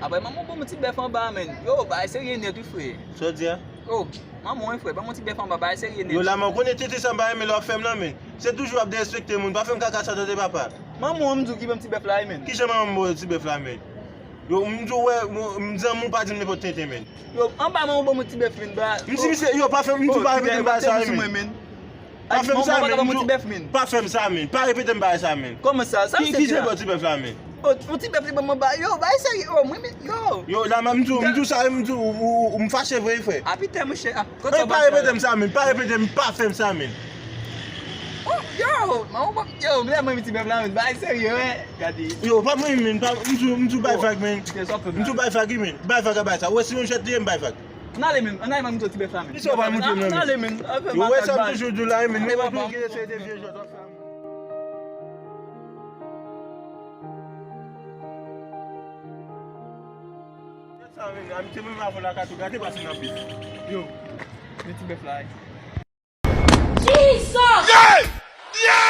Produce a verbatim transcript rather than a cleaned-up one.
Apre manman w ban m yon ti bèf anba, menn. Yo, bagay serye nèt, wi, frè. Sa w di a? Yo, manman w, wi, frè, ban m yon ti bèf anba, bagay serye nèt. Yo, la, man, konnen tete sa m pa renmen lè w ap fè m nan, menn. Se toujou w ap derespekte moun. Pa fè m kaka sa, tande, papa. Manman w, m di w ki ban m ti bèf la, wi, menn. Kijan manman m ba w ti bèf la, menn? Yo, m di w, wè, m, m zanmi w pa di m nenpòt tenten, menn. Yo, anba manman w ban m yon ti bèf, menn, ba. M di misye, yo, pa fè m, m di w pa repete m bagay sa, wi, menn. Pa fè m sa, menn. Pa fè m sa, menn. Pa repete m bagay sa, menn. Kòman sa? Sa misye di la? Ki, ki se bò ti bèf la, menn? Oh, yon ti bèf li ban m anba. Yo, bagay serye. Oh, mwen, men, yo. Yo, la, m di w, m di w sa, m di w, ou, ou, ou, m fache vre, frè. A, pita, monchè. Ah, kòman sa? Pa repete m sa, menn. Pa repete m, pa fè m sa, menn. Oh, yo, manman, yo, m lè mwen ti bèf la, menn. Bagay serye, wi. Gade. Yo, pa mwen, menn. Pa, m di w, m di w bay vag, menn. M di w bay vag, wi, menn. Bay vag a bay sa. Ou wè si yon jwèt li ye, m bay vag. Ann ale, menn. Ann ale, mwen montre w ti bèf la, menn. Kisa w pral montre m nan, menn? Ann ale, menn. Yo, wè sa m toujou di w la, menn. Nenpòt moun ki eseye devye jwèt w ap fè. Gade sa, menn. Amite menm avè w la ka tou gate pase nan pil. Yo, men ti bèf la, wi. Jesus! Yeah!